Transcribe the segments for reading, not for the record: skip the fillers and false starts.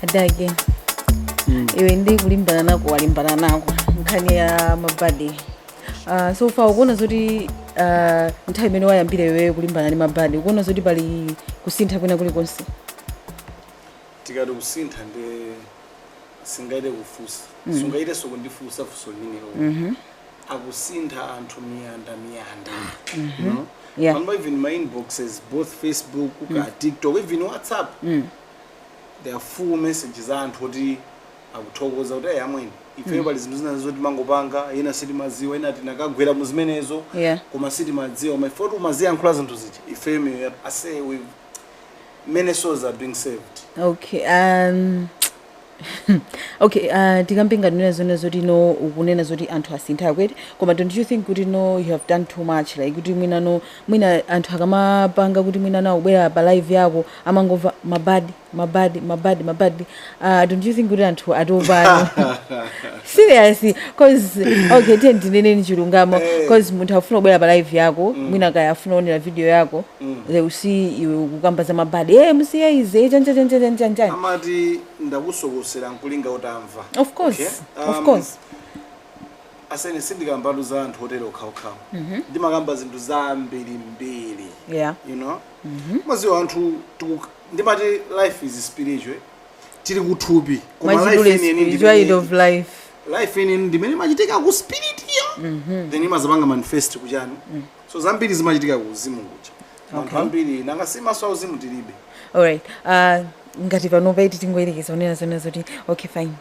Adage, iwe ndi kulimbana nako, walimbana nako nkhani ya ma baddie. So far ukuona zoti nthawi imene wayambira iweyo kulimbana ndi ma baddie, ukuona zoti pali kusintha kwina kulikonse? Tikati kusintha, ndi singaite kufusa, sungaitenso kundifusa funso limenelo. Akusintha anthu miyanda miyanda, you know? Panopa even my inboxes, both Facebook ka TikTok, even WhatsApp, there are full messages a anthu oti akuthokoza kuti, "Ayi amwene, ifeyo pali zinthu zina zoti mangopanga, ena sitimaziwa, ena tinakagwera mu zimenezo, koma sitimadziwa, koma ife kuti umaziyankhula zinthu zija, ifeyo miyoyo yathu ase we many souls are being saved." Okay, tikambe ngati zone zoti no, ukunena zoti anthu asintha kweti, koma don't you think kuti no, you have done too much? Like kuti mwina no, mwina anthu akamapanga kuti mwina na ubwera pa live yako, amangomva ma baddie, ma baddie, ma baddie, ma baddie. Don't you think kuti anthu atopano? Seriously, 'cause okay, tiye ndineneni chilungamo, 'cause munthu afuna kubwera pa live yako, mwina kaya afuna kuonera video yako, they will see iwe ukukamba za ma baddie, musiye ize, chanja chanja chanja chanja. Amati ndakusokosera nkulinga utamva. Of course. Okay? Of course. Asene, sindikambatu za anthu otero okhaokhawo, ndimakamba zinthu zambirimbiri. You know, maziwa anthu ndimati life is spiritual, tili kuthupi, koma life Mwachidule, yeniyeni spirituality of life. Life yeniyeni ndimene imachitika ku spirit iyo, then imazapanga manifest kuchani. So zambiri zimachitika ku uzimu kucha anthu ambiri nanga si maso auzimu tilibe. Alright, ngati panopa iti tingoyerekeza kunena zona zoti okay, fine,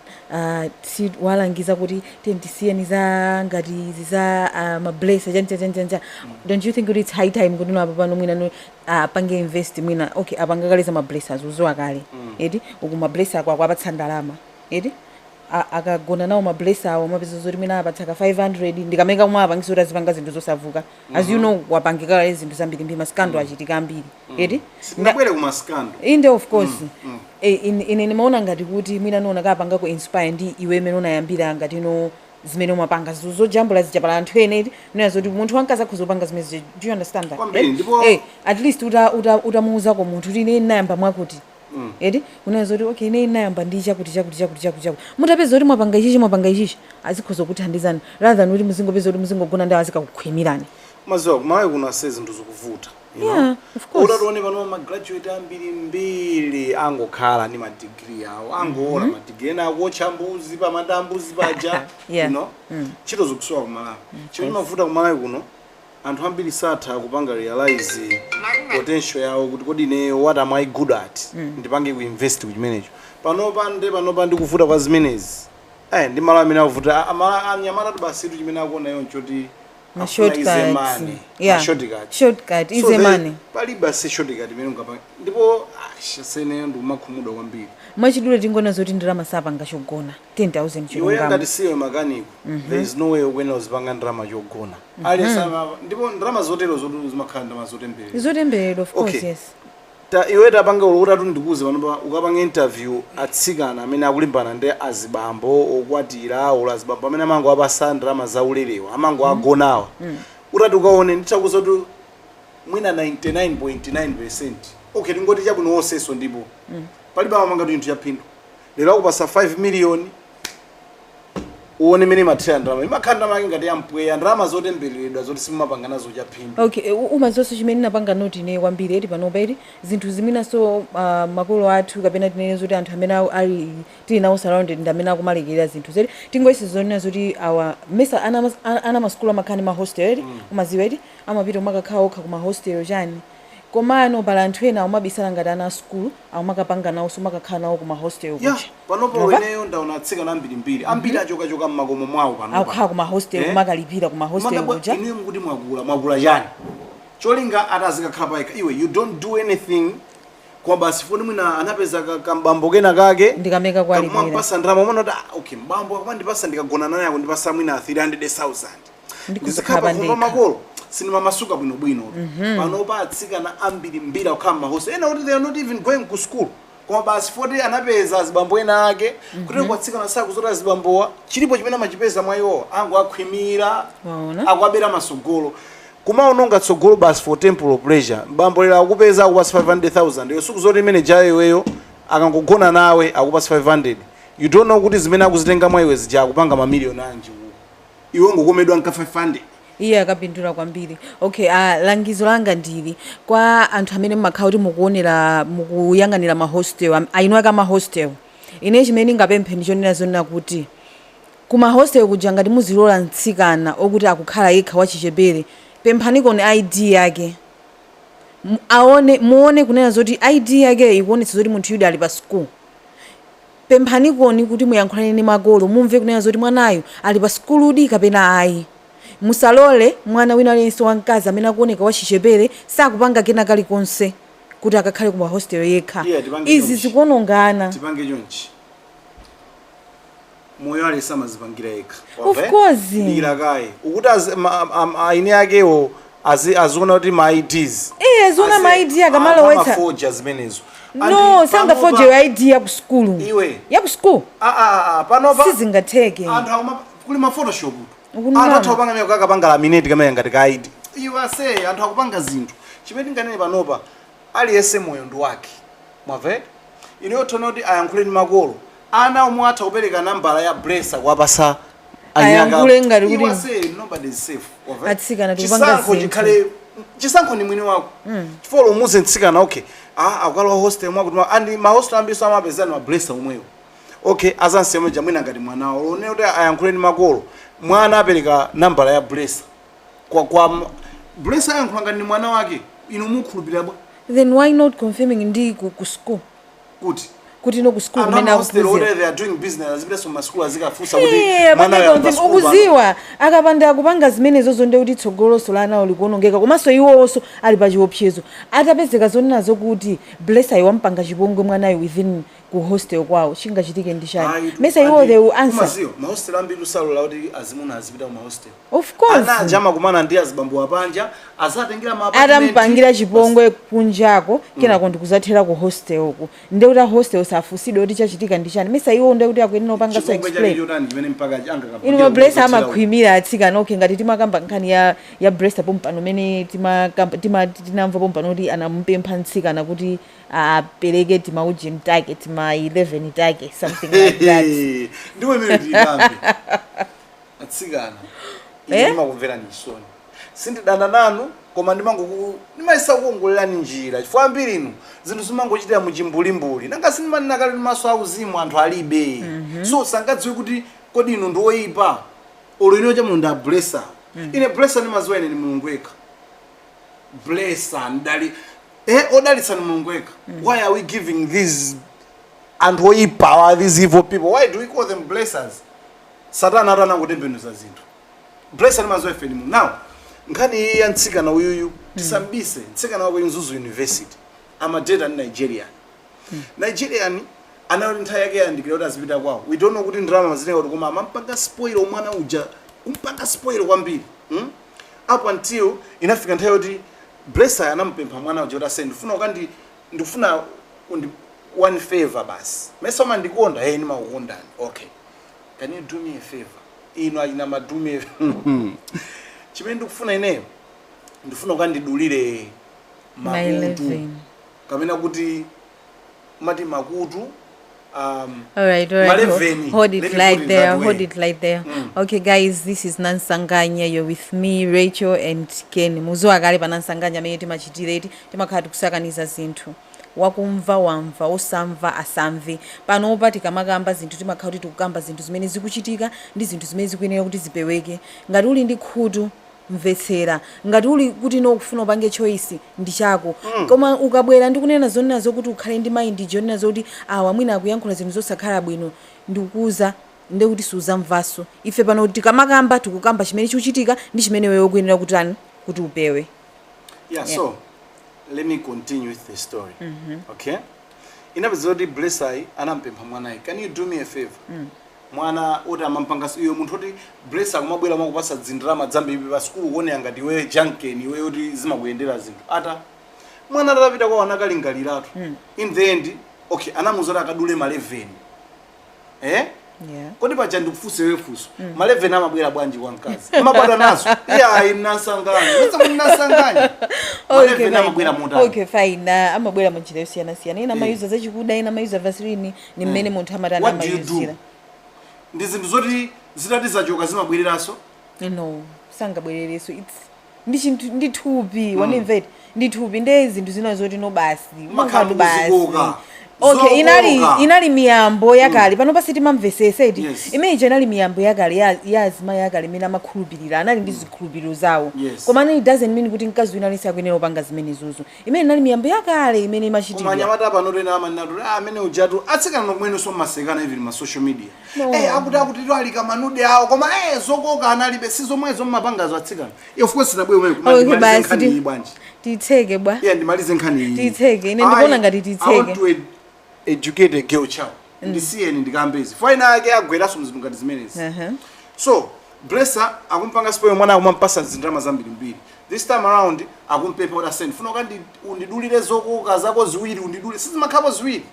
si walangiza kuti tiye tisiyeni za ngati izi za ma blesser, chani chani chani chani, don't you think kuti it's high time kuti no, apa pano mwina no apange invest mwina? Okay, apanga kale za ma blessers, uzowa kale eti uku ma blesser ako akuapatsa ndalama eti. Akagona nawo ma blesser awo, mapeza zoti mwina apatsa ka 500, ndikameka kumwe apangisa kuti azipanga zinthu zosavuka. As you know, wapangika kale zinthu zambiri, ma scandal achitika ambiri eti. Sitinabwere ku ma scandal. Inde, of course. Ine nimaona ngati kuti mwina niona kapanga ku inspire ndi iwe imene unayambira, ngati ino zimene umapanga zojambula zijapala anthu ene eti, unena zoti munthu wankazi akhoza kupanga zimene zija. Do you understand that? Kwambiri, Eh? At least utamuuzako munthu kuti ine ndinayamba mwakuti eti, unena zoti okay, ine ndinayamba ndi chakuti chakuti chakuti chakuti chakuti, mutapeza kuti mwapanga ichichi, mwapanga ichichi, azikhoza kuthandizani rather than kuti muzingopeza kuti muzingogona ndi azikakukhwimirani. Maziwa kumawe kuno ase zinthu zikuvuta, you know? Yeah, of course. Utatione pano ma graduate ambiri mbiri angokhala ndi ma degree awo, angoona ma degree, ena akuotcha mbuzi pamanda mbuzi paja. You know, ntchito zikusowa kumalawi. Chimene chimavuta kumalawi kuno, anthu ambiri satha kupanga realize potential yawo kuti kodi ineyo, what am I good at, ndipange kuinvest kuchimenecho. Panopa nde panopa ndikuvuta kwa zimenezi, ndi malo amene akuvuta anyamata basitu, chimene akuona iwo nchoti Ma afuna shortcuts. easy money. Ma shortcuts. Shortcut, So easy money. Palibe ase shortcut imene ungapanga, ndipo seneyo ndikumakhumudwa kwambiri. Mwachidule tingona zoti ndalama sapanga chogona, 10,000. Iwe Chilungamo. ngati siwe makaniko, there is no way ukuyenera uzipanga ndalama chogona aliyense. Ndipo ndalama zotero zoti zimakhala ndalama zotemberera. Zotemberera, of course. Okay. Yes. Ta iwe tapanga ulo utatu, ndikuze panopa ukapanga interview atsikana amene akulimbana ndi azibambo okwatira olo azibambo amene amango apasa ndalama zaulerewa, amango agonawa, utati ukaone, ndithakuza kuti mwina 99.9, okay, tingoti chabwino onsenso, ndipo palibe amamanga chinthu cha phindu. Lero akupasa 5 million, uone mene imathera ndalama, imakhala ndalama yake ngati yampweya, ndalama zotembereredwa zoti simumapanga nazo cha phindu. Okay, umazonso chimene napanga note ine kwambiri eti panopa eti, zinthu zimenanso makolo athu kapena tinene zoti anthu amene ali tili nawo surrounded ndi amene akumalekerera zinthu zeti. Tingoyesa zonena zoti awa mesa ana masukulu amakhala ndi ma hostel eti, umaziwa eti, amapita kumakakhala okha kuma hostel chani, komano pala anthu ena amabisala ngati ana a sukulu, amakapanga nawo, so makakhala nawo kuma hostel Ya. kuja. Panopo Mwamva? ineyo ndaona atsikana ambirimbiri, ambiri achokachoka mmakomo mwawo panopa. Akukhala kuma hostel, kumakalipira kuma hostel Madabwa, kuja. inuyo mukuti mwakula, mwakula chani? Cholinga atazikakhala payekha. Iwe you don't do anything, koma basi foni mwina anapeza kambambo kena kake. Ndikameka kwalipira. Kakumapasa ndalama, umana kuti ah, okay, mbambo akumandipasa, ndikagona naye akundipasa mwina 300,000. Ndikuzikhala Ndizikhala pakhomo ndekha. makolo sindimamasuka bwinobwino. Panopa atsikana ambiri mbiri akukhala m'ma hostel, ena kuti they are not even going ku school, koma basi foti anapeza azibambo ena ake kuti kwatsikana sakuzoti azibambowa chilipo chimene amachipeza mwa iwowa, ango akhwimira. Waona? Akuabera masogolo, kumaononga tsogolo basi for temporal pleasure. Bambo lero akupeza akupasa 500,000, iyo sikuzoti imene jayo iweyo Akangogona nawe akupasa 500. You don't know kuti zimene akuzitenga mwa iwe zija akupanga mamiliyoni anji. Iwe ngokomedwa nka 500. Iye akapindula kwambiri. Okay, langizo langa ndili kwa anthu amene mmakhala kuti mukuonera, mukuyang'anira mahostel, ainu ake amahostel. Ine chimene ndingapemphe ndichonena zonena kuti kumahostel kuja, ngati muzilola mtsikana okuti akukhala yekha wachichepere, pemphanikoni ID yake. Aone, muone kunena zoti ID yake ikuonetsa zoti munthu yuda ali pa school. Pemphanikoni kuti muyankhulane ndi makolo, mumve kunena zoti mwanayo ali pa skuludi kapena ayi. Musalole mwana wina aliyense wamkazi amene akuoneka wachichepere, sakupanga kena kalikonse, kuti akakhale ku mahostel yekha. Yeah, tipange Izi chonchi. zikuonongana. Tipange chonchi, moyo alesi amazipangira yekha. Of course. Dikira kaye, ukuti aini akewo aziona kuti ma IDs. Iye ziona ma ID akamalowetsa. Amafoja zimenezo. No, sangafoje ID ya ku skulu. Iwe. Ya ku skulu. Panopa Sizingatheke. anthu akuma kuli ma Photoshop. Ukunama. Anthu atha kupanga meko kakapanga laminate kamene ngati ka ID. Iwe ase, anthu akupanga zinthu. Chimene tinganene panopa, aliyense moyo ndi wake, mwamve? Ineyo tona kuti ayankhule ndi makolo, ana omwe atha kupereka nambala ya blesser kuwapasa. Ayankhule ngati kuti- Iwe ase, nobody is safe, wamve? Atsikana tikupanga Chisankho zinthu. chikhale chisankho ni mwini wako, chifukwa umuze mtsikana, okay, akukalowa hostel mwakuti andi ma hostel ambiri amapezani ma blesser omwewo. Okay, azansemo jamwina ngati mwana wawo lone kuti ayankhule ndi makolo, mwana apereka nambala ya blesser kwa blesser, ayankhula ngati ndi mwana wake, inu mukhulupirira bwa? Then why not confirming ndi ku school? Kuti Kuti no, ku school anthu kumene amahostel akuphunzira. oti they are doing business, azipitaso masukulu azikafunsa kuti Eh, mwana apange uyu ali pa confirm. school pano. Ukuziwa, akapanda kupanga zimenezozo nde kuti tsogoloso la anawo likuonongeka, komanso iwonso ali pa chiopsezo atapezeka zonena zokuti blesser wampanga chipongwe mwanayo within ku hostel kwawo, chingachitike ndi chani? Ayi, Mesa iwo they will answer. Kumaziwa, mahostel ambiri usalola kuti azimuna azipita ku mahostel. Of course. Ana aja amakumana ndi azibambo apanja, azatengera ma apartment. Atampangira chipongwe kunjako, kenako ndikuzathera ku hostel uku, nde kuti a hostel safusidwe kuti chachitika ndi chani? Mesa iwo nde kuti akuyenera kupanganso Chipongwe chake explain. chotani chimene mpaka anga Inu, mablesser amakhwimira atsikana. Okay, ngati timakamba nkhani ya blesser pompano, mene timakamba tinamva pompano kuti anamupempha mtsikana kuti apereke timaujini take tima 11 take, something like that. Ndiwe imene tikambe atsikana. Ine Eh? ndimakumverani chisoni, sindidana nanu, koma ndimayesa kukuongolelani njira, chifukwa ambiri inu zinthu zimangochitira muchimbulimbuli. Nanga sindimanena kale maso auzimu anthu alibe, so sangadziwe kuti kodi inu ndi oyipa olo ino cha Mulungu ablesser. Ine blesser ndimaziwa ine ni Mulungu yekha. Blesser ndali odalitsa ni Mulungu yekha. Why are we giving these anthu oyipa, these evil people, why do we call them blessers? Satana atu anangotembenuza zinthu. Blesser ndimaziwa ife ni Mulungu. Now, nkhani iyi ya mtsikana uyuyu, tisambise, mtsikana wako Mzuzu University, amadata ndi Nigerian. Nigerian anali nthawi yake yayandikira kuti azipita kwawo. We don't know kuti ndalama mazitenga kuti, koma amampanga spoil mwana uja, kumpanga spoil kwambiri, Up until inafika nthawi yoti blesser anampempha mwana uja kuti ase, ndifuna ukandi ndikufuna undi one favor basi. Mesa umandikonda? Hey, ndimakukondani. Okay, can you do me a favor? Inu achina ma do me a chimene ndikufuna ineyo, ndifuna ukandidulire Ma makutu 11. Kamena kuti mati makutu All right, all right. Maleveni. Hold it Let me right put it there. that way. Hold it right there. Okay, guys, this is Nansanganya. You're with me, Rachel and Ken. Muzuwa kale pa Nansanganya amene timachitireti, timakhala tikusakaniza zinthu. Wakumva wamva, osamva asamve. Panopa tikamakamba zinthu, timakhala kuti tikukamba zinthu zimene zikuchitika ndi zinthu zimene zikuyenera kuti zipeweke. Ngati uli ndi khutu, mvetsera. Ngati uli kuti no, kufuna upange choice, ndi chako. Koma ukabwera ndikunena zonena zokuti ukhale ndi mind jonena zoti awa mwina akuyankhula zinthu zosakhala bwino, ndikukuza ndekuti suzamvanso. Ife pano tikamakamba, tikukamba chimene chikuchitika ndi chimene wewe ukuyenera kutani kuti upewe. Yeah, so let me continue with the story. Okay, inapeza kuti blesser anampempha mwanayi, "Can you do me a favor?" Mwana oti amampanga iwe munthu oti blesser akumabwera mwakupasa dzindalama dzambiri pa sukulu, kuonera ngati iwe junken, iwe oti zimakuyendera zinthu. Ata mwana atapita kwawo anakalingaliratu. In the end, okay, anamuza kuti akadule ma 11, eh. Yeah. Kodi paja ndikufunse wewe funso, ma 11 amabwera bwanji kwa mkazi? Amabadwa nazo? Iye mnasanganya, wetsa mnasanganya. Ma Okay, 11 fine. amabwera motani? Okay, fine. Amabwera munjira yosiyanasiyana. Ena amayuza zachikuda, ena amayuza Vaseline. Ni mmene munthu amatani, What do you do? amayuzira. Ndi zinthu zoti zitati zachoka zimabwereranso? No, sangabwerereso. It's ndi chinthu, ndi thupi, wanimveti? Ndi thupi, nde zinthu zina zoti no, basi. Makhala Mungati basi. muzikoka. Okay, inali Zokoka. inali miyambo yakale. Pano pasi timamvesesa iti. Yes. Imene ija inali miyambo yakale ya azimayi akale imene amakhulupirira, anali ndi zikhulupiriro zawo. Yes. Koma it doesn't mean kuti mkazi wina aliyense akuyenera kupanga zimenezozo. Imene inali miyambo yakale imene Koma imachitidwa. anyamata pano tena amanena kuti, "Ah, amene ujatu." Atsikana nomwenso mmasekana even ma social media. No. Akuti alika ma nude awo, koma zokoka analibe. Si zomwezo mmapangazo atsikana? Of course nabwe umene. Okay, ndimalize basi, nkhani iyi bwanji? Titseke bwa. Yeah, ndimalize nkhani iyi. Titseke, ine ndikuona ngati titseke. I want to educate a girl child. Ndisiyeni ndikambe izi. Faina ake agweranso mzinthu ngati zimenezi. So Blesser akumpanga spoil mwana, akumampasa zindalama zambirimbiri. This time around akumpempha kuti asend funa ukandi undidulire zokoka zako ziwiri, undidule, sizimakhapo ziwiri,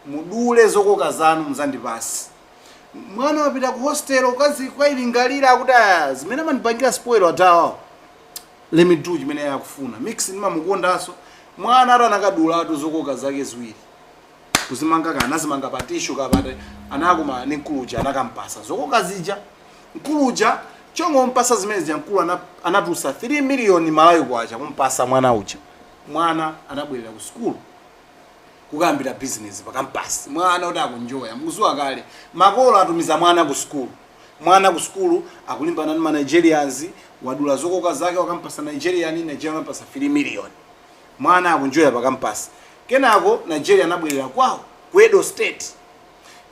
mudule zokoka zanu muzandipasi. Mwana wapita ku hostel ukazi kwayilingalira akuti, "Ah, zimene amandipangira spoil atawawo, let me do chimene akufuna." Mix ndimamukondanso mwana ati anakadulatu zokoka zake ziwiri, kuzimanga kana anazimanga pa tissue kapate, anakuma ni mkuluja, anakampasa zokoka zija. Mkuluja chongompasa zimene zija, mkulu anatusa 3 million Malawi kwacha kumpasa mwana uja. Mwana anabwerera ku sukulu kukayambira business pa campus. Mwana kuti akunjoya, mukuziwa kale, makolo atumiza mwana ku sukulu. Mwana ku sukulu akulimbana ndi ma Nigerians, wadula zokoka zake, wakampasa Nigerian, Nigerian wakampasa 3 million. Mwana akunjoya pa campus. Kenako Nigeria anabwerera kwawo ku Edo State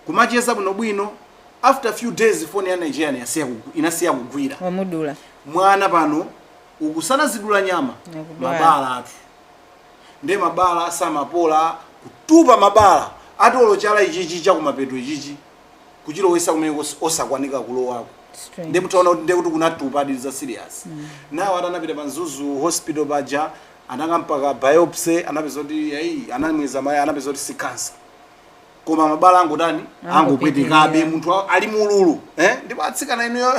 kumacheza bwinobwino. After few days phone ya Nigerian inasiya kugwira. Wamudula. Mwana pano ukusanazidula nyama. Nakudwala. Mabala atu nde mabala samapola, kutupa mabala atolo chala ichichi chakumapeto ichichi kuchilowesa kumene osakwanika kulowako. Strange. Ndi mutaona kuti ndekuti kunatupa adili za serious. Nawo atanapita pa Mzuzu Hospital paja, anakampaka biopsy, anapeza kuti ayi, anamweza mayi, anapeza kuti si cancer, koma mabala angotani? Angopwetekabe. Angopitirira. Munthu ali mululu, eh? Ndipo atsikana inuyo,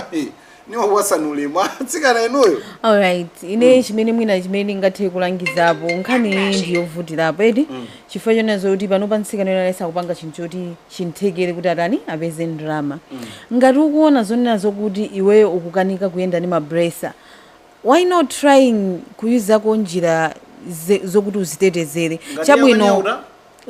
niwakuwasanulemo atsikana inuyo. Alright, ine chimene mwina chimene ndingathe kulangizapo, nkhani iyi ndiyovutirapo edi, chifukwa chonazo kuti pano pantsikana ena alesa kupanga chinthu choti chinthekere kuti atani, apeze ndalama. Ngati ukuona zonena zokuti iweyo ukukanika kuyenda ndi ma blesser, why not trying kuyuzako njira zokuti uzitetezere? Ngati Chabwino. yakunyauta?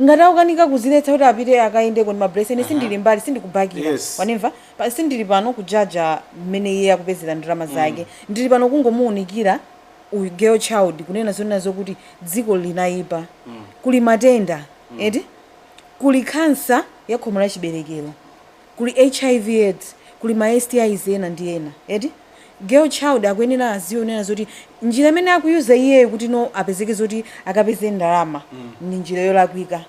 Ngati akukanika kuziletsa kuti apite akayendeko ndi ma blesser, ine sindili mbali, sindikubakira. Wanimva? Sindili pano kujaja mmene iye akupezera ndalama zake. Ndili pano kungomuwunikira uyu girl child, kunena zonena zokuti dziko linayipa, kuli matenda eti, kuli kansa ya khomo la chiberekero, kuli HIV AIDS, kuli ma STIs ena ndi ena eti. Girl child akuyenera aziwe kunena zoti njira imene akuyuza iyeyo kuti no apezeke zoti akapeze ndalama ndi njira yolakwika.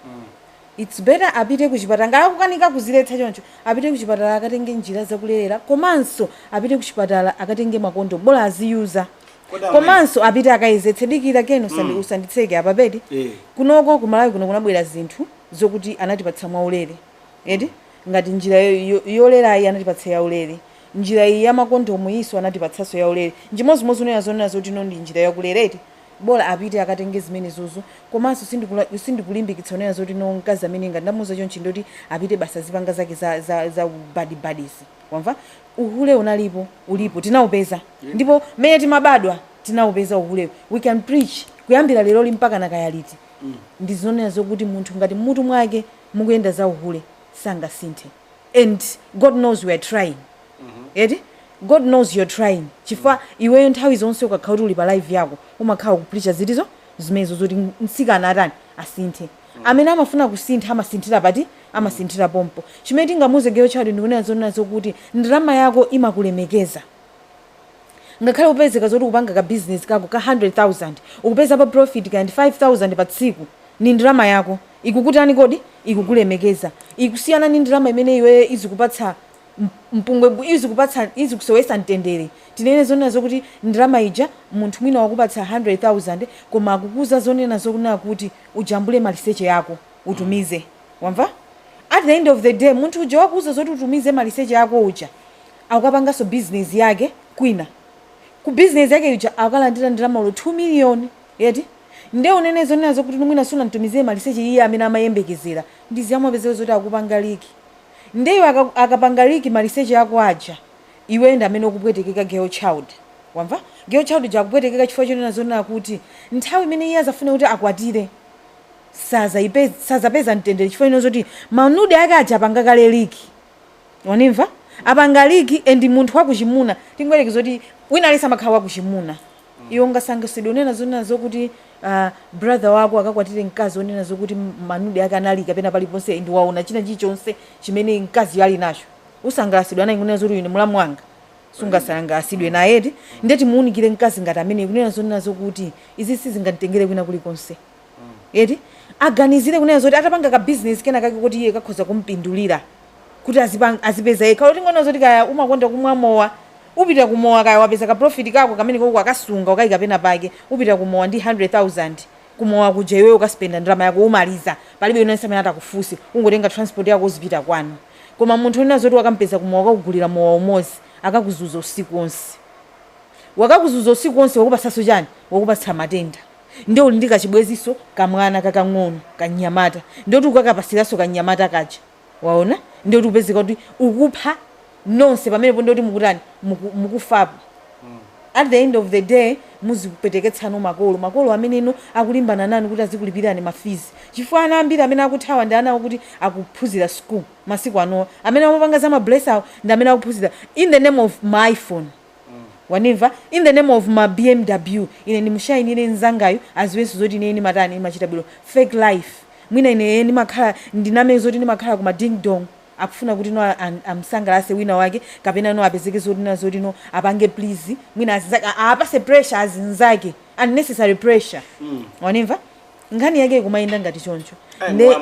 It's better apite kuchipatala. Ngati akukanika kuziletsa choncho, apite kuchipatala akatenge njira zakulerera, komanso apite kuchipatala akatenge makondomu, bola aziyuza. Kodi amene- Komanso apite akayezetse. Dikira keno, usanditseke apa pedi. Kunoko kumalawi kuno kunabwera zinthu zokuti anatipatsa mwaulere eti, ngati njira yolerayi anatipatsa yaulere, njira iyi ya makondomu iso anatipatsanso yaulere. Njimozimozi unena zonena zoti ino ndi njira yakulera eti, bola apite akatenge zimenezozo. Komanso sindikulimbikitsa unena zoti no, mkazi amene ngati ndamuuza chonchi ndoti apite basa zipanga zake za badibadisi, wamva? Uhule unalipo, ulipo, tinawupeza, ndipo mmene timabadwa tinawupeza uhulewo. We can preach kuyambira leroli mpaka nakayaliti. Ndi zonena zokuti munthu ngati mmutu mwake mukuyenda za uhule sangasinthe, and God knows we are trying eti. God knows you're trying, chifukwa iweyo nthawi zonse ukakhala kuti uli pa live yako umakhala kupreacha zitizo zimenezo zoti mtsikana atani, asinthe. Amene amafuna kusintha amasinthira pati? Amasinthira pompo. Chimene tingamuze girl child ndikunena zonena zokuti ndalama yako imakulemekeza. Ngakhale upezeka zoti kupanga ka business kako ka 100,000, ukupeza pa profit kandi 5000 pa tsiku, ni ndalama yako ikukutani kodi? Ikukulemekeza. Ikusiyana ni ndalama imene iwe izikupatsa mpungwe, izikupatsa, izikusowesa mtendere. Tinene zonena zokuti ndalama ija munthu mwina wakupatsa 100,000, koma akukuza zonena zokunena kuti ujambule maliseche yako utumize, wamva? At the end of the day, munthu uja wakuuza zoti utumize maliseche ako uja akukapanganso business yake kwina. Ku business yake uja akalandira ndalama ulo 2 million yeti. Nde unene zonena zokuti mwina sunamtumizie maliseche iye amene amayembekezera, ndiziyamwapezeka zoti akupanga leak. Ndeyo akapanga leak maliseche ako aja, iwe ndi amene ukupwetekeka, girl child. Wamva? Girl child uja akupwetekeka chifukwa chonena zonena kuti nthawi imene iye azafune kuti akwatire, sazapeza mtendere, chifukwa chonena zoti ma nude ake aja apanga kale leak. Wanimva? Apanga leak. And munthu wakuchimuna, tingoyerekeza kuti wina aliyense amakhala wakuchimuna, iwe ungasangasidwe unena zonena zokuti brother wako akakwatire mkazi onena zokuti ma nude ake anali kapena paliponse, ndi waona china chilichonse chimene mkazi ali nacho? Usangalasidwa naye kunena zoti ine mulamu wanga? Sungasangalasidwe nayeti. Ndeti muwunikire mkazi ngati amene kunena zonena zokuti izi sizinganditengere kwina kulikonse eti, aganizire kunena zoti atapanga ka business kena kake kuti iye kakhoza kumpindulira kuti azipeza yekha. Kuti ngono zoti kaya umakonda kumwa mowa, upita kumowa, kaya wapeza ka profit kako kamene koko akasunga ukayika pena pake, upita kumowa ndi 100,000. Kumowa kuja iweyo ukaspenda ndalama yako, umaliza, palibe unense amene atakufunse, ungotenga transport yako uzipita kwanu. Koma munthu onena zoti wakampeza kumowa, wakakugulira mowa umodzi, akakuzuza usiku wonse. Wakakuzuza usiku wonse, wakupasanso chani? Wakupatsa matenda. Ndio uli ndi kachibweziso kamwana kakang'ono kanyamata, ndiyoti ukakapasiranso kanyamata kaja. Waona? Ndiyoti upezeka kuti ukupha nonse pamenepo. Ndiyoti mukutani? Mukufapo. At the end of the day, muzipeteketsano makolo, makolo ameneno akulimbana nanu kuti azikulipirani ma fees, chifukwa ana ambiri amene akuthawa ndi ana okuti akuphunzira school. Masiku anowa amene amapanga za ma blesser awo ndi amene akuphunzira, in the name of my iPhone. Wanimva? In the name of ma BMW. Ine ndimushayinire mzangayo aziwenso zoti ine ndimatani, ndimachita bwino. Fake life. Mwina ine ndimakhala ndiname zoti ndimakhala kuma ding dong, akufuna kuti no amsangalase wina wake, kapena no apezeke zoti na zoti no apange please mwina azinzake, apase pressure azinzake, unnecessary pressure. Wanimva? Nkhani yake kumayenda ngati choncho.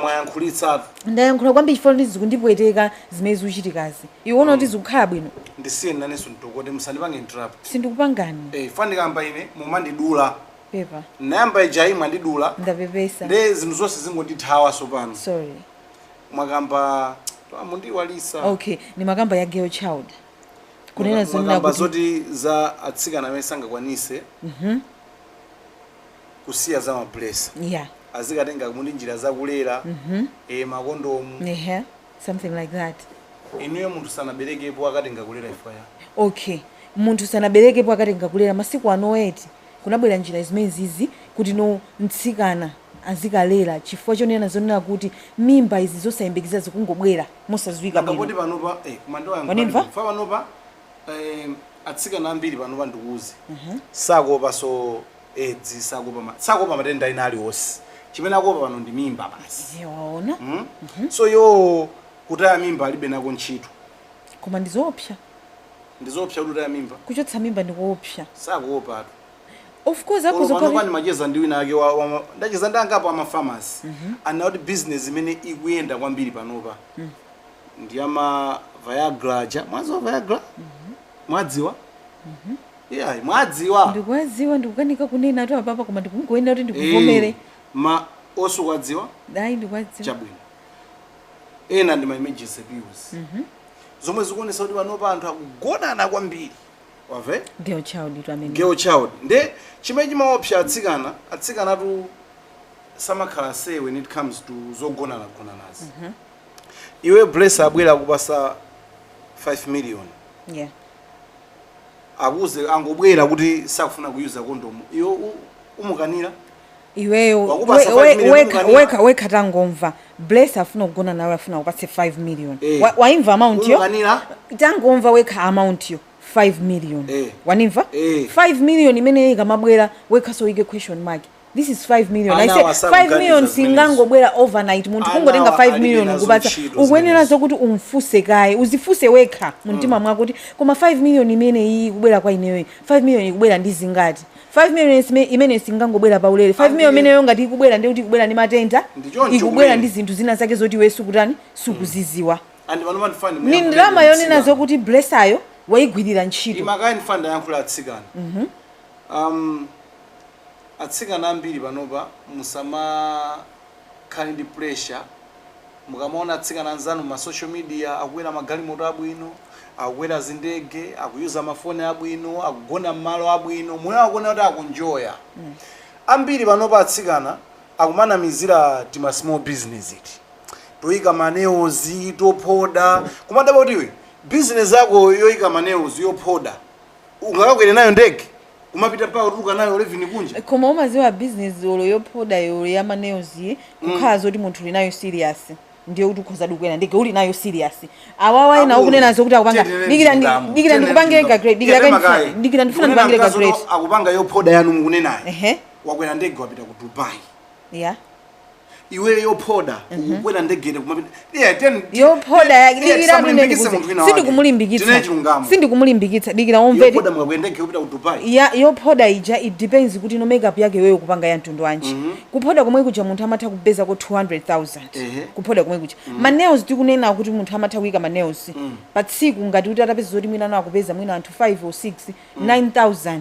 Mwayankhulitsatu. Ndayankhula kwambiri chifukwa ndi zikundipweteka zimene zikuchitikazi. Iwe uona kuti zikukhala bwino? Ndisiye nanenso nditokote, musandipange interrupt. Sindikupangani. Fanikamba ine mumandidula. Pepa. Nayamba ijayi mwandidula. Ndapepesa. Nde zinthu zonse zingondithawa sopano. Sorry. Mwakamba, mundiwalisa. Okay, ni makamba ya girl child, kunena zonena Mwakamba kuti zoti za atsikana amene sangakwanise kusiya za ma blesser, azikatenga mundi njira zakulera, makondomu. Yeah, something like that. Inuyo munthu sanaberekepo akatenga kulera ifaya? Okay, munthu sanaberekepo akatenga kulera, masiku ano eti kunabwera njira zimene zizi kuti no mtsikana azikalera, chifukwa chonena zonena kuti mimba izi zosayembekeza zikungobwera mosadziwika Nanga poti bwino. panopa kumandiwa. Wanimva? Fa panopa atsikana ambiri panopa, ndikuuze, sakuopa so edzi, sakuopa sakuopa matenda ena aliwonse. Chimene akuopa pano ndi mimba basi. Ye, waona? So yo kutaya mimba alibe nako ntchito. Koma ndizoopsa. Ndizoopsa kuti utaya mimba. Kuchotsa mimba ndikuopsa. Sakuopatu. Of course. Panopa Akuzokhala ndimacheza ndi wina ake ndacheza ndi angapo amafamasi, anati business imene ikuyenda kwambiri panopa ndi ama Viagra ja. Mwadziwa Viagra? Mwadziwa? Yeah, mwadziwa. Ndikuwadziwa, ndikukanika kunena atu apapa, koma ndikungoyenera kuti ndikuvomere. Ma osukwadziwa? Ayi, ndikuwadziwa. Chabwino, ena ndi ma emergency pills zomwe zikuonesa kuti panopa anthu akugonana kwambiri, wave? Girl child tu amene. Girl child. Nde chimene chimaopsa atsikana, atsikanatu samakhala say when it comes to zogonana gonanazi. Iwe blesser abwera akupasa 5 million, akuze angobwera kuti sakufuna kuyuza kondomu, iwe umukanira? Iweyo Wakupasa 5 million, umukanira? Wekha tangomva, bless afuna kugona nawe, afuna kupatse 5 million. Waimva amount yo? Umukanira? Tangomva wekha amount yo, 5 million. Wanimva? Eh. 5 million imene ikamabwera, wekhaso uyike question mark. This is 5 million. I Ana say wasakuganiza 5 million zimenezo. singangobwera overnight. Munthu Ana kungotenga 5 alibe million nazo kupatsa, ntchito ukuyenera zimenezo. zokuti umfuse kaye, uzifuse wekha mumtima mwako kuti koma 5 million imene iyi ikubwera kwa ineyoyi, 5 million ikubwera ndi zingati? 5 million imene singangobwera paulere. 5 million imeneyo ngati ikubwera, ndi kuti ikubwera ndi matenda. Ndi choncho Ikubwera kumene. ndi zinthu zina zake zoti iwe sukutani, sukuziziwa. And panopa ndifani Ni ndalama yonena zokuti blesser wayigwirira ntchito. Imakaya ndifani ndayankhula atsikana. Atsikana ambiri panopa musamakhale ndi pressure. Mukamaona atsikana anzanu ma social media akukwera magalimoto abwino, akukwera zindege, akuyuza mafoni abwino, akugona mmalo abwino, moyo akuona kuti akunjoya. Ambiri panopa atsikana akumanamizira tima small business iti toyika ma nails, tophoda, kumadaba kuti iwe business yako yoyika ma nails yophoda ungakakwere nayo ndege kumapita mpaka kutuluka nayo 11 kunja? Koma umaziwa, business olo yophoda yolo ya ma nails, kukhala zoti munthu uli nayo serious, ndiye kuti ukhoza kukwera ndege uli nayo serious. Awawa ena ukunena zokuti akupanga, dikira, dikira ndikupangire calculate, dikira dikira, ndifuna ndipangire calculate. Akupanga yophoda yanu mukunenayo, Ehe. wakwera ndege wapita ku Dubai. Iwe yophoda ukukwera ndegere kumapita, yeah, ten Yophoda. Yeah, Dikira. tisamulimbikitse munthu wina wake. Sindikumulimbikitsa. Tinene chilungamo. Sindikumulimbikitsa, dikira umveti. Yophoda mukakwera ndege kupita ku Dubai. Ya, yophoda ija, it depends kuti no makeup yake iweyo kupanga ya mtundu wanji. Kuphoda komwe kuja munthu amatha kupeza ko 200,000. Kuphoda komwe kuja, ma nails tikunena kuti munthu amatha kuyika ma nails pa tsiku, ngati kuti atapeza zoti mwina akupeza mwina anthu 5 or 6, 9000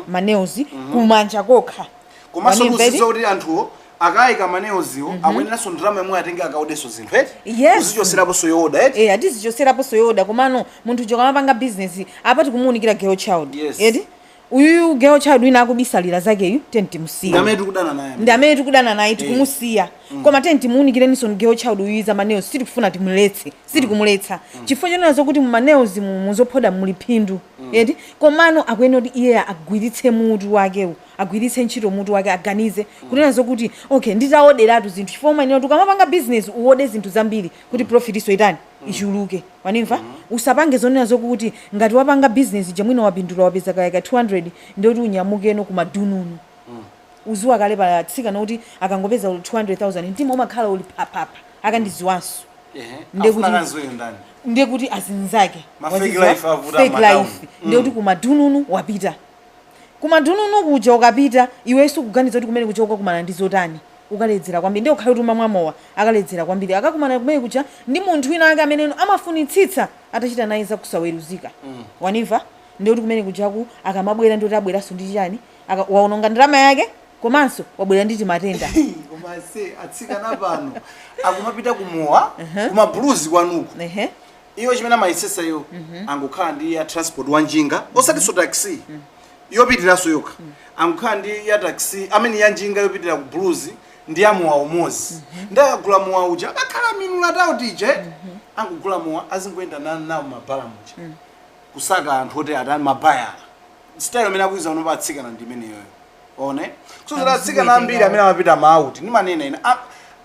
ma nails kumanja kokha. Komanso Wanimveti? kuzidziwa kuti anthuwo akayika ma nailswo akuyeneranso ndalama yomwe atenge akaodenso zinthu, eti? Yes. Uzichoseraponso yoda, eti? Eh, atizichoseraponso yoda. Komano munthu chokamapanga business apa tikumuunikira girl child. Yes. Eti uyuyu girl child wina akubisalira zakeyu, tenti timusiye. Ndamene tikudana naye. Ndi amene tikudana naye, tikumusiya. Koma tenti timuwunikireninso girl child uyuyiza ma nails. Sitikufuna timuletse, sitikumuletsa, chifukwa chonena zokuti mu ma nails muzophoda muli phindu, eti? Komano akuyenera kuti iye agwiritse mutu wakewu, agwiritse ntchito mutu wake, aganize kunena zokuti okay, nditaoderatu zinthu, chifukwa umayenera kuti ukamapanga business uwode zinthu zambiri kuti profit iso itani, ichuluke. Wanimva? Usapange zonena zokuti ngati wapanga business ija mwina wapindula, wapeza kaya ka 200, ndiyoti unyamukeno kumadununu. Uziwa kale patsikana kuti akangopeza 200,000 mtima umakhala uli papapa, akandiziwanso. Ndiye Afuna kanziweyo ndani? Ndiye kuti azinzake. Ma fake Waziziwa? life avuta Fake m'matown. life. Ndiye kuti kumadununu wapita, kumadununu kuja ukapita iwenso kuganiza kuti kumene kuja ukakumana ndi zotani, ukaledzera kwambiri, ndiye ukhale kuti umamwa akaledzera kwambiri, akakumana kumene kuja ndi munthu wina ake amene amafunitsitsa atachita naye zakusaweruzika. Wanimva? Ndiye kuti kumene kujaku akamabwera, ndiye kuti abweranso ndi chani? Waononga ndalama yake, komanso wabwera ndi timatenda. Koma se atsikana pano akumapita kumowa, kumabluzi kwanuko. Iyo chimene amayisesa iyo, angukhala ndi ya transport wanjinga, osatinso taxi yopitiraso yokha, angukhala ndi ya taxi amene ya njinga yopitira ku blues ndi ya mowa umozi. Ndakagula mowa uja, akakhala minula tawo tije, angugula mowa, azingoyenda nawo mabala muja kusaka anthu oti atani, mabayala. Style imene akuiza uno atsikana ndi imeneyoyo, one kusozera atsikana ambiri amene amapita ma out, ndimanena ine,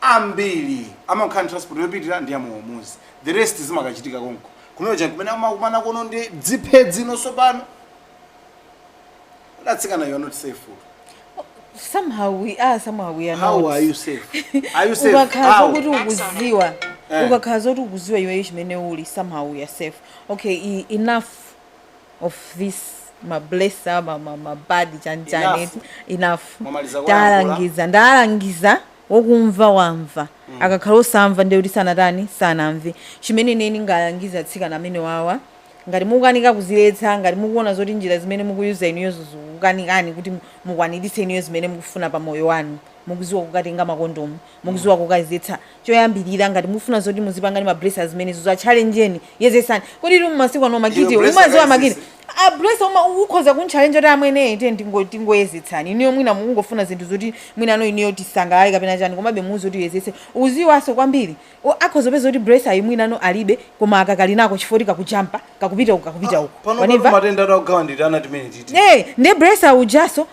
ambiri amakhala ndi transport yopitira ndi yamowa umuzi, the rest zimakachitika konko kumene cha kumene amakumana kono ndi dziphedzi nonso pano. Atsikana, you are not safe. Somehow we are, somehow we are How not. are you safe? Are you safe? Ukakhala How? zokuti ukuziwa, ukakhala zoti ukuziwa iweyo chimene uli, somehow we are safe. Okay, enough of this mablesser, mabadi chanchani. Enough. Enough. Mwamaliza kuyankhula? Ndalangiza, ndalangiza. Wokumva wamva, akakhala osamva ndiye kuti sanatani, sanamve. Chimene ine ndingalangiza atsikana amene wawa, ngati mukukanika kuziletsa, ngati mukuona zoti njira zimene mukuyuza inuyozo zikukanikani kuti mukwaniritse inuyo zimene mukufuna pa moyo wanu, mukuziwa kukatenga makondomu, mukuziwa kukazetsa choyambirira, ngati mufuna zoti muzipanga ndi mablesser zimenezo, za challengeni, yezesani. Kodi ili mumasiku ano makiti Iyo blesser umaziwa makiti kayizese. A blesser ukhoza kunchallenge kuti amwene ite tingoyezetsani iniyo, mwina mukungofuna zinthu zoti mwina ano iniyo tisangalale kapena chani, komabe muzi kuti uyezetse uziwaso kwambiri. Akhoza kupeza kuti blesser ayi mwina ano alibe, koma akakali nako chifukwa kakujampa, kakupita uku, kakupita uku. Pano Wanimva? matenda atakugawa nditana timene titi. Eh, ndi blesser ujaso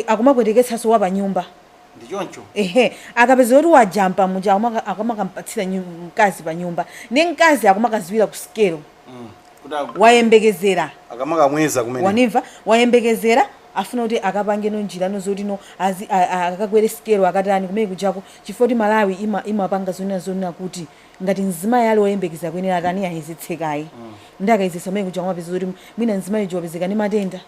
akumapweteketsaso wa pa nyumba. Ndi choncho. Ehe, akapeza kuti wajampa muja, akumakampatsira mkazi pa nyumba, ndi mkazi akumakaziwira ku sikelo. Kuti Wayembekezera. Akamakamweza kumene. Wanimva? Wayembekezera, afuna kuti akapange no njira no zoti no akakwere sikelo, akatani kumene kujako, chifukwa kuti Malawi imapanga zonena zonena kuti ngati mzimayi ali woyembekeza kuyenera atani, ayezetsekayi. Ndi akayezetsa kumene kuja, kumapeza kuti mwina mzimayi uja wapezeka ndi matenda.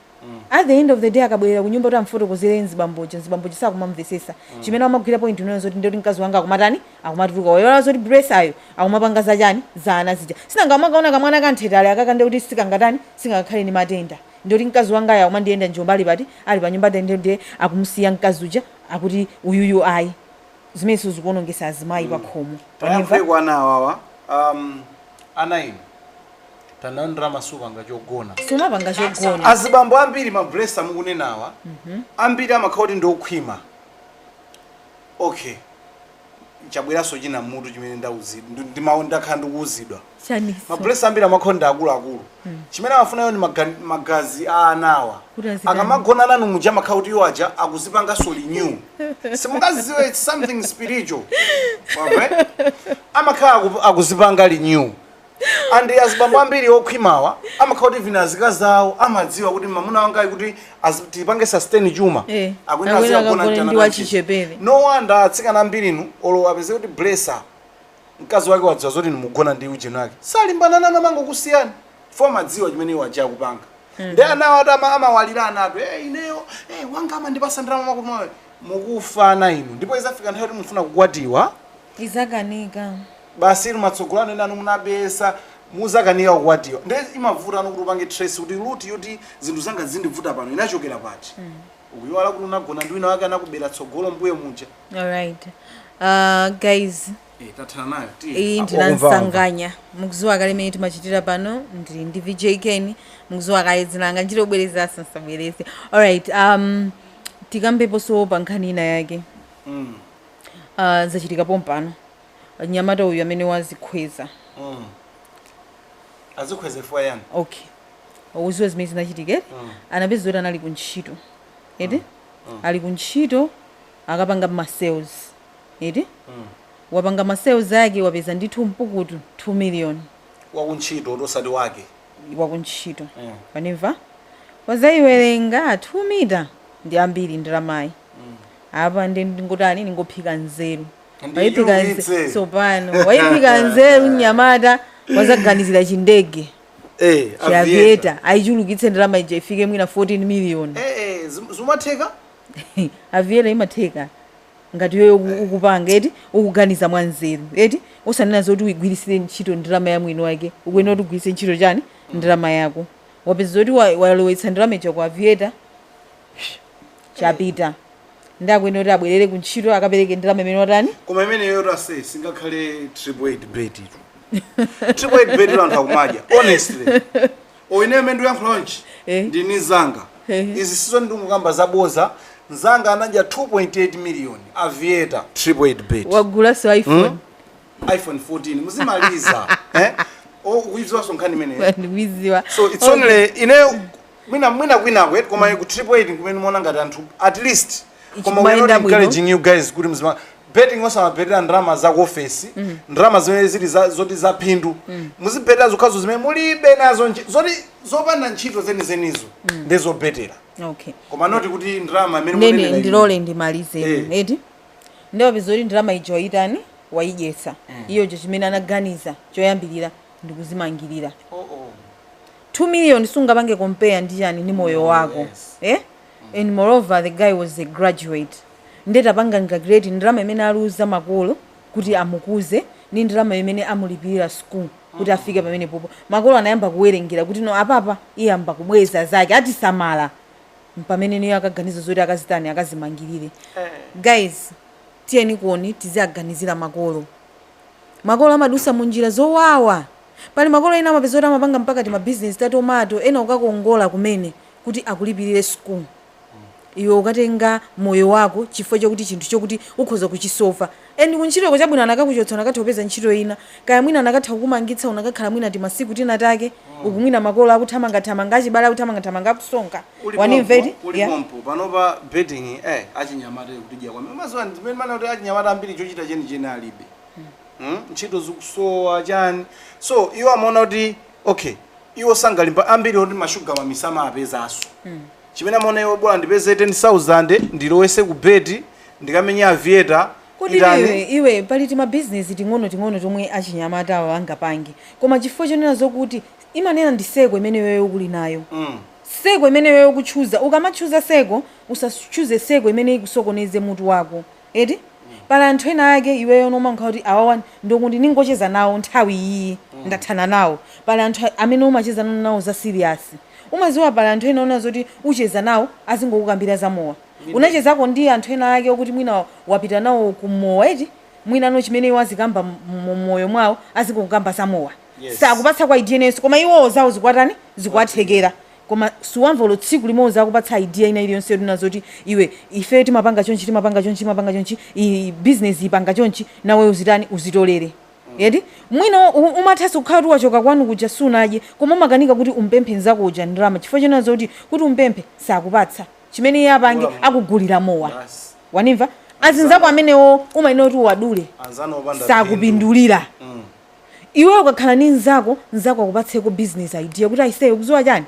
At the end of the day, akabwerera ku nyumba kuti amfotokozere mzibamboja, mzibamboja sakumamvesesa. Chimene amagwira point unena zoti ndoti mkazi wanga akumatani, akumatuluka, wayola zoti blesser akumapanga zachani, za ana zija, sinanga amakaona kamwana kanthetale akakande kuti sikangatani, singakhale ndi matenda, ndoti mkazi wangayo akumandiyenda njomba ali pati, ali pa nyumba, ndende akumusiya mkazi uja, akuti uyuyu ayi. Zimene sizikuonongesa azimayi pa khomo. Tayankhule kwa ana awawa. Ana inu, tanandira masuku angachogona. Sumapanga chogona. Azibambo ambiri, mablesa mukunenawa, ambiri amakhala kuti ndiokhwima. Okay, chabweranso china mutu chimene ndauzidwa, ndakhala ndikuuzidwa. Chaniso? Mablesa ambiri amakhala ndi akuluakulu. Chimene amafunayo ni magazi a anawa. Kuti azitani? Akamagona nanu muja, amakhala kuti iwo aja akuzipanganso renew. Simungaziwe, it's something spiritual. Wamve? Amakhala akuzipanga renew. And azibambo ambiri okhwimawa amakhala kuti vina azikazi awo amadziwa kuti mamuna wanga kuti tipange sustain chuma, akuyenera akuyenera azikagona akagone mtana ndi kanchisi. Wachichepere. No wonder atsikana ambiri inu, olo apeze kuti blesser mkazi wake wadziwa zoti nimugona ndi ujeni wake, salimbana nanu, amangokusiyani fo amadziwa chimene iwo aja akupanga. Ndi anawo ati amawalira anatu, hey, ineyo, hey, wanga amandipasa ndalama makuti mukufana inu, ndipo izafika nthawi kuti mufuna kukwatiwa. Izakanika. Basi inu matsogolo anu munabesa, muzakanika kukwatiwa. Ndi imavuta anu kuti upange trace kuti root yoti zinthu zanga zindivuta pano inachokera pati. Ukuyiwala kuti unagona ndi wina wake, anakubera tsogolo mbuye muja. Alright, guys. Eh, tathana nayo. Iyi ndinansanganya. Mukuziwa kale imene timachitira pano. Ndili ndi VJ Ken. Mukuziwa kale dzinanga, nchite kubwereza sansabwereze. Alright, tikambeponso pa nkhani ina yake. Zachitika pompano, nyamata uyu amene wazikhweza. Azikhweza ifuwa yani? Okay, uziwe zimene zinachitika. Anapeza kuti anali kuntchito eti, ali kuntchito akapanga ma sales eti. Wapanga ma sales ake, wapeza ndithu mpukutu 2 million. Wakuntchito osati wake? Wakuntchito. Panimva wazayiwerenga, 2 mita ndi ambiri ndalamayi. Apa ndi ndingotani, ningophika nzeru. Wayiphika Ndiyichulukitse. Sopano wayiphika nzeru mnyamata, wazaganizira chindege. Eh, Chi Aviator, ayichulukitse ndalama ija ifike mwina 14 million. Eh, zimatheka. Aviator imatheka ngati yoyo ukupanga eti, ukuganiza mwa nzeru eti, usanena zoti uyigwirisire ntchito ndalama ya mwini wake. Ukuyenera kuti ugwiritse ntchito chani? Ndalama yako. Wapeza zoti walowetsa ndalama ija ku Aviator, chapita. Ndakuyenera kuti abwerere ku ntchito akapereke ndalama imene watani. Koma imeneyo tase singakhale 888 bet itu. 888 bet anthu akumadya, honestly. Oine imene ndikuyankhula nchi ndini zanga. Izi sizo ndikukamba zaboza. Nzanga anadya 2.8 million Aviator 888 bet. Wagulaso iPhone. iPhone 14 muzimaliza, eh, ukuidziwanso nkhani imeneyo? Ndikuiziwa. So it's only ine mwina kwinako eti, koma ku 888 kumene muona ngati anthu at least. Koma we are not Ichimayenda bwino. encouraging you guys kuti mzima betting, osamabetera ndalama za ku ofesi, ndalama zimene zili zoti za phindu. Muzibetera zokhazo zimene mulibe nazo zoti zopanda ntchito zenizenizo, ndizobetera. Koma not kuti ndalama imene Ndene munenera inu. ndilole ndimalize. Eti ndewapeza kuti ndalama ija wayitani, wayidyetsa. Iyo jo chimene anaganiza choyambirira ndikuzimangirira. Oh. 2 million sungapange compare ndi chani, ndi moyo wako. Eh? And moreover, the guy was a graduate. Ndetapanga calculate ndalama imene aluza makolo kuti amukuze ndi ndalama imene amulipirira school kuti afike pamene popo. Makolo anayamba kuwerengera kuti no, apapa iye amba kubweza zake, atisamala. Pamene niyo akaganiza zoti akazitani, akazimangirire. Guys, tiyeni kuoni tiziaganizira makolo. Makolo amadusa munjira zowawa. Pali makolo ena amapeza kuti amapanga mpaka ti mabizinesi ta tomato, ena ukakongola kumene kuti akulipirire school. Iwe ukatenga moyo wako chifukwa chokuti chinthu chokuti ukhoza kuchisofa. And kuntchitoko chabwino anakakuchotsa, unakatha kupeza ntchito ina, kaya mwina anakatha kukumangitsa, unakakhala mwina ti masiku tina take uku, mwina makolo akuthamangathamanga, achibale akuthamangathamanga, akusonka. Wanimveti? Uli pompo panopa betting, achinyamata kutidya kwame mazuwa ndimene mana kuti achinyamata ambiri chochita chenicheni alibe. Ntchito zikusowa chani, so iwo amaona kuti okay, iwo sangalimba ambiri oti mashuga mamisama apezaso. Chimene amaona iwo, bora ndipeze 10,000 ndilowese ku beti, ndikamenya Aviator. Kuti iwe pali timabizinesi ting'ono ting'ono tomwe achinyamata awo angapange, koma chifukwa chonena zokuti imanena ndi circle imene iweyo ukuli nayo. Circle imene iweyo ukuchuza, ukamachuza circle, usachuze circle imene ikusokoneze mutu wako eti. Pali anthu ena ake iweyo nomankha kuti awawa ndokuti ningocheza nawo nthawi iyi, ndathana nawo. Pali anthu amene umacheza nawo za serious, umaziwa. Pali anthu ena ona zoti ucheza nawo azingokukambira zamowa. Unachezako ndi anthu ena ake okuti mwina wapita nawo kumowa eti, mwina chimene iwo azikamba mmoyo mwawo, azikukamba zamowa. Sakupatsa kwa idea inenso, koma iwowo zawo zikwatani, zikwathekera, koma suwamva tsiku limodzi akupatsa idea ina iliyonse yoti nazoti iwe, ife timapanga chonchi, timapanga chonchi, timapanga chonchi, iyi business ipanga chonchi, nawe uzitani, uzitolere yeti. Mwina umathanso kukhala kuti wachoka kwanu kuja sunadye, koma umakanika kuti umpemphe nzako uja ndalama, chifukwa chonazo kuti umpemphe sakupatsa. Chimene iye apange, akugulira mowa. Basi. Wanimva? Azinzako amenewo umayenera kuti uwadule. Anzano opanda. Sakupindulira. Iwe ukakhala ndi nzako, nzako akupatseko business idea kuti ayiseyo kuziwa chani,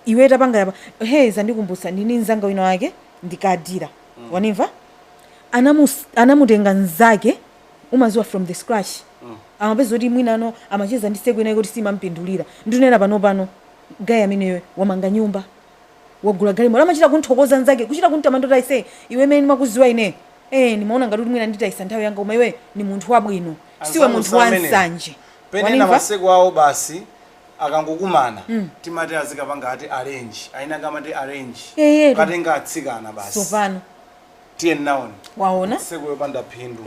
iwe tapanga yapa. He, zandikumbutsa, ndini nzanga wina wake ndikadira. Wanimva? Anamutenga nzake, umaziwa, from the scratch. Amapeza kuti mwinano amacheza ndi seko inayi kuti simampindulira. Ndinena pano pano, guy ameneyo wamanga nyumba, wagula galimoto, amachita kunthokoza nzake, kuchita kuntamanda kuti aise, iwe mene ndimakuziwa ine, nimaona ngati kuti mwina nditayisa nthawi yanga, koma iwe ni munthu wabwino, siwe Anzanu munthu wa samene. nsanje. Penena Wanimva? Masiku awo basi akangokumana, timati azikapanga ati arrange, aina kamati arrange. Eyetu. Katenga atsikana basi. Sopano Tiye naoni. Waona? Seko yopanda phindu.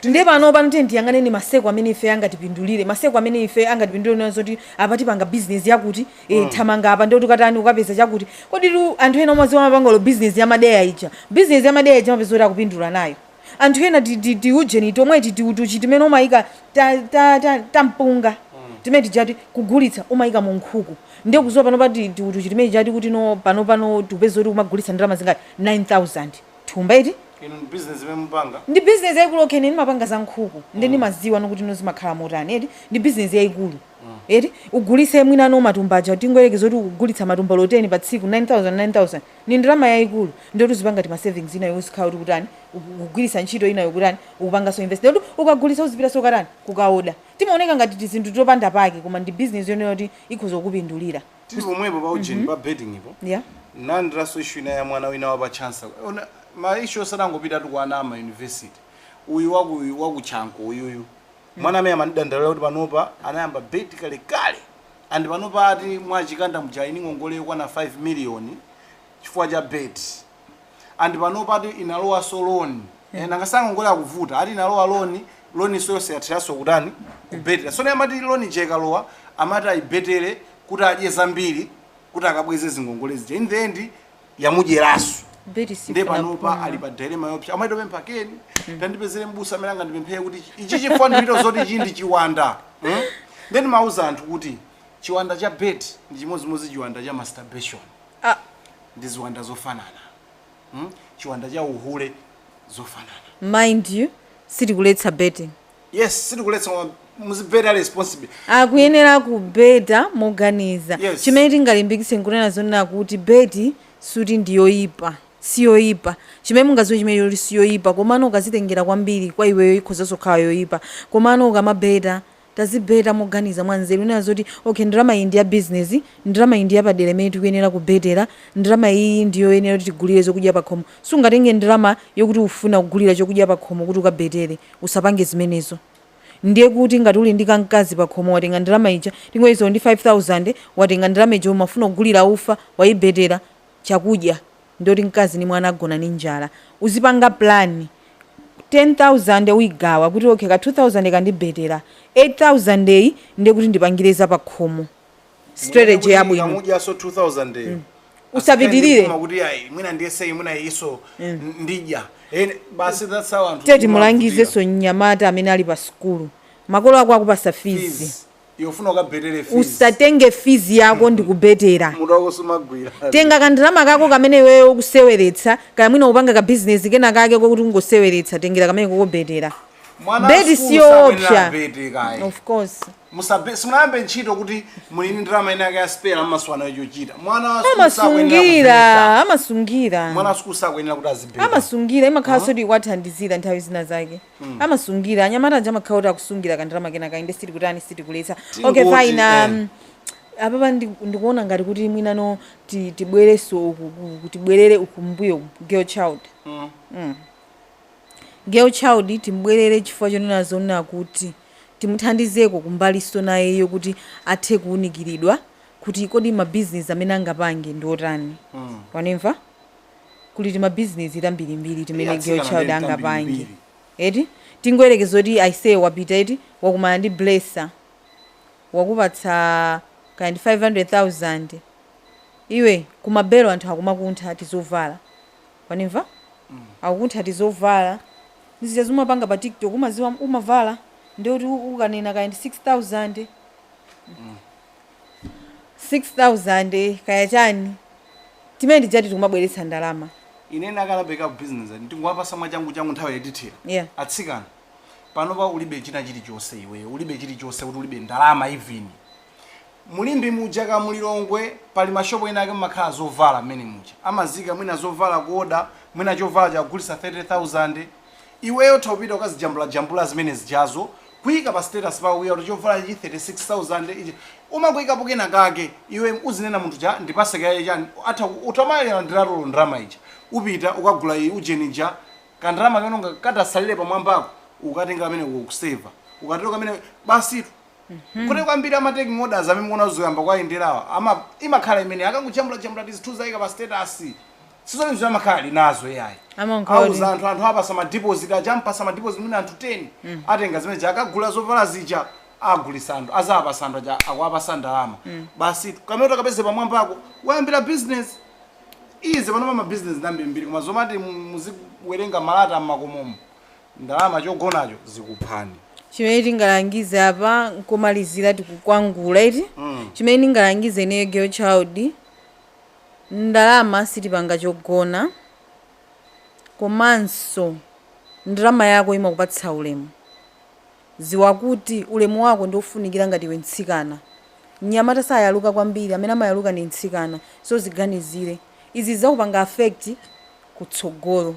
Ndiye pano pano tiye tiyang'aneni maseko amene ife angatipindulire, maseko amene ife angatipindulire nazo kuti apa tipanga business yakuti, thamanga apa ndiye tukatani, ukapeza chakuti. Kodi tu anthu ena umaziwa amapanga business ya madeya ija, business ya madeya ija amapeza kuti akupindula nayo. Anthu ena tiujeni tomwe tiutuchi timene umayika ta mpunga timene tijati kugulitsa, umayika mu nkhuku, ndiye kuziwa pano pa tiutuchi timene tijati kuti no pano pano tikupeza kuti umagulitsa ndalama zingati? 9000 thumba iti. Inu ndi business imene mupanga? Ndi business yayikulu. Okay, ine ndimapanga za nkhuku, ndi ndimaziwa nokuti no zimakhala motani eti. Ndi business yayikulu eti. Ugulitse mwina no matumba aja, tingoyerekeza kuti ukugulitsa matumba loteni pa tsiku, 9000 9000 ni ndalama yayikulu. Ndiyoti uzipanga ti ma savings inayo, uzikhala kuti kutani, ukugwiritsa ntchito inayo kutani, ukupanganso invest, ndiyoti ukagulitsa uzipita katani, kukaoda. Timaoneka ngati tizinthu topanda pake, koma ndi business yonena kuti ikhoza kukupindulira. Tili pomwepo pa ujeni, pa betting ipo, nandiranso issue ina ya mwana wina wa pa Chancellor. Ona ma issue osanangopita tu kwa ana ama university. Uyu wakuchanko uyuyu, mwana amene amandidandaulira kuti panopa anayamba bet kalekale, and panopa ati mwachikanda mujaini ngongole yokwana 5 million chifukwa cha bet, and panopa ati inalowaso loan. Nanga ngongole akuvuta, ati inalowa loan, loan so yonse yathiranso kutani, kubetera. So amati loan jekalowa, amati ayibetere kuti adye zambiri kuti akabweze zingongole zija. In the end yamudyeraso. Beti. Ndiye panopa ali pa dilemma yopsa, amaita pempha keni, tandipezere mbusa amene angandipemphere kuti ichi chifukwa ndipita zoti ichi ndi chiwanda, Then mauza anthu kuti chiwanda cha bet ndi chimodzimodzi chiwanda cha masturbation. Ah. Ndi ziwanda zofanana, Chiwanda cha uhule zofanana. Mind you, sitikuletsa betting. Yes, sitikuletsa, koma muzibeta responsible. Akuyenera kubeta moganiza. Chimene tingalimbikitse nkunena zonena kuti beti suti ndiyoyipa, siyoyipa. Chimene mungaziwe chimene choti siyoyipa, komano ukazitengera kwambiri kwa iweyo ikhozanso kukhala yoyipa. Komano ukamabeta, tazibeta moganiza mwanzeru, unena zoti okay, ndalama iyi ndi ya business, ndalama iyi ndi yapadera imene tikuyenera kubetera, ndalama iyi ndiyoyenera kuti tigulire zokudya pakhomo. Sungatenge ndalama yokuti ufuna kugulira chokudya pakhomo kuti ukabetere. Usapange zimenezo. Ndiye kuti ngati uli ndi kamkazi pakhomo, watenga ndalama ija, tingoyezo ndi 5000, watenga ndalama ija, umafuna kugulira ufa, wayibetera chakudya, ndoti mkazi ni mwana agona ni njala. Uzipanga plan, 10,000 uyigawa kuti okay, ka 2000 kandibetera, 8000 eyi ndiye kuti ndipangire za pakhomo, strategy yabwino. Kamudyaso 2000 eyo. Usapitirire. Kuti ayi, mwina ndiyese, mwina iso ndidya. Basi, that's how anthu Teti mulangizenso mnyamata amene ali pa sukulu, makolo ako akupasa fees. Fees. Yofuna ukabetere fees. Usatenge fees yako ndikubetera. Mutu wako sumagwira. Tenga kandalama kako kamene iweyo ukuseweretsa, kaya mwina upanga ka business kena kake kokuti ungoseweretsa, tengera kamene kokobetera. Mwana Beti wa sukulu siyoopsa. sakuyenera bete kaye. Of course. Simunayambe ntchito kuti muli ndi ndalama ina yake ya spare, mmaswana yochita. Mwana wa sukulu sakuyenera Amasungira. kubeta. Amasungira. Mwana wa sukulu sakuyenera kuti azibeta. Amasungira, imakhala soti ikwathandizira nthawi zina zake. Amasungira, anyamata aja amakhala kuti akusungira kandalama kena kainde. Sitikuti sitikuletsa. Okay. Tingoti, Fine. Apapa ndikuona ngati kuti mwinano tibwereso uku, tibwerere uku mbuyo, girl child. Girl child timbwerere chifukwa chonena zonena kuti timuthandizeko kumbaliso nayeyo kuti athe kuwunikiridwa kuti kodi mabizinesi amene angapange ndi otani. Wanimva? Kuli timabizinesi tambirimbiri timene Iya, girl atsikana child ndi angapange. tambirimbiri. Eti tingoyerekeza kuti aisee wapita, eti wakumana ndi blesser, wakupatsa kind 500,000. Iwe kumabelo anthu akumakuntha tizovala, wanimva? Akukuntha tizovala nizija zimapanga pa TikTok, umaziwa, umavala, ndikuti ukanena kind 6000, 6000 kaya chani, timene tijati tikumabweretsa ndalama. Ine nakalapeka business, ndinguwapasa mwachangu changu, nthawi yatithera. Atsikana panopa ulibe china chilichonse, iwe ulibe chilichonse, kuti ulibe ndalama, even mulimbi muja ka mulilongwe pali mashopo ena ake mmakhala zovala mmene muja amazika mwina zovala kuoda, mwina chovala chakugulisa 30,000. Iweyo utha ukazijambulajambula zimene zijazo, kuyika pa status pako, kuya kuti chovala ichi 36,000 ichi, umakuyikapo kena kake. Iwe uzinena munthu cha ndipase kaye chani, atha utamayera ndiratulo ndalama ija, upita ukagula iyi ujenija, kandalama kenonga katasalire pamwambako, ukatenga kamene ukuseva, ukatero kamene basitu. Kuti kwambiri ama taking orders amene muona zoyamba kwayenderawa ama imakhala imene akangojambulajambula tizithu ayika pa status, sizonizwe amakhala linazo yayi. Amankhala Auza anthu, anthu apasa ma deposit aja, ampasa ma deposit mwina anthu 10, atenga zimene akagula zovala zija, agulisa anthu, azapasa anthu aja, akuapasa ndalama basi. Kamene utakapeze pamwambako wayambira business ize. Pano pa business ndambirimbiri, koma zomati muzikuwerenga malata mmakomomo, ndalama chogonacho zikuphani. Chimene tingalangize apa nkomalizira, tikukwangula iti, chimene ndingalangize ineyo girl child, ndalama sitipanga chogona, komanso ndalama yako imakupatsa ulemu. Ziwa kuti ulemu wako ndi ofunikira ngati iwe mtsikana. Mnyamata sayaluka kwambiri, amene amayaluka ndi mtsikana. So ziganizire izi, zakupanga affect kutsogolo.